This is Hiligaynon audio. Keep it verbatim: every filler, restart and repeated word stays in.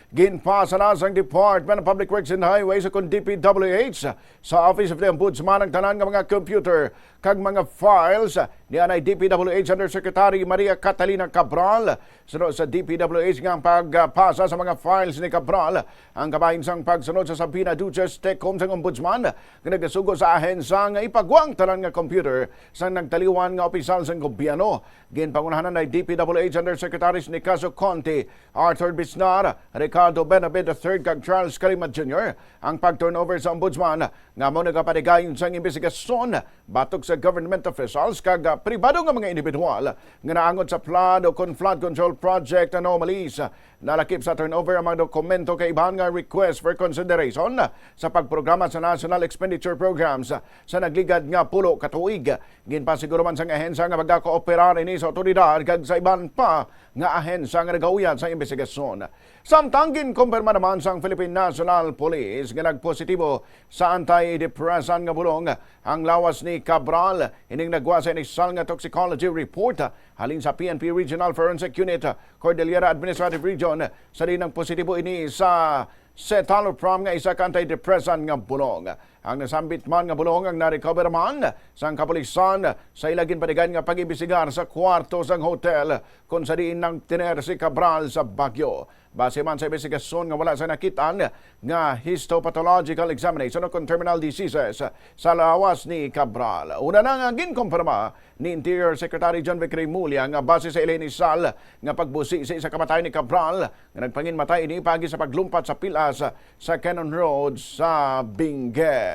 Ginpasa na sang Department of Public Works and Highways, o kon D P W H, sa Office of the Ombudsman ang tanan nga mga computer kag mga files ni anay D P W H Undersecretary Maria Catalina Cabral. Suno sa D P W H nga ang pagpasa sa mga files ni Cabral ang kabahin sang pagsunod sa Subpoena Duces Tecum sang Ombudsman nga nagasugo sa ahensya nga ipagwa ang tanan nga computer sang nagtaliwan nga opisyal sang gobyerno. Ginpangunahan ni D P W H Undersecretaries Nicasio Conti, Arthur Bisnar, Ricardo Benavid the third, kag Charles Calima Junior ang pag-turnover sa Ombudsman nga amo nagapadigay sang imbestigasyon batok sa government officials kag, ah, pribado nga mga individual nga naangot sa flood o kon flood control project anomalies. Nalakip sa turnover ang mga dokumento kag iban nga request for consideration sa pagprograma sa National Expenditure Programs sa nagligad nga pulo ka tuig. Ginpasiguro man sang ahensya nga magakooperar ini sa awtoridad kag sa iban pa nga ahensya nga nagauyad sa imbestigasyon. Samtang ginkumpirma naman sang Philippine National Police nga nagpositibo sa antidepressant nga bulong ang lawas ni Cabral, ining nagwa sa inisyal nga toxicology report halin sa P N P Regional Forensic Unit, Cordillera Administrative Region, sa diin nagpositibo ini sa citalopram nga isa ka antidepressant nga bulong. Ang nasambit man nga bulong ang na-recover man sang kapulisan sa ila ginpatigayon nga pag-imbestigar sa kwarto sang hotel kon sa diin nagtener si Cabral sa Baguio. Base man sa imbestigasyon nga wala sa nakit-an nga histopathological examination o kon terminal diseases sa lawas ni Cabral. Una na nga ginkumpirma ni Interior Secretary John Vic Remulla nga base sa ila inisyal nga pagbusi sa isa ka matay ni Cabral nga nagpanginmatay ini paagi sa paglumpat sa pilas sa Cannon Road sa Benguet.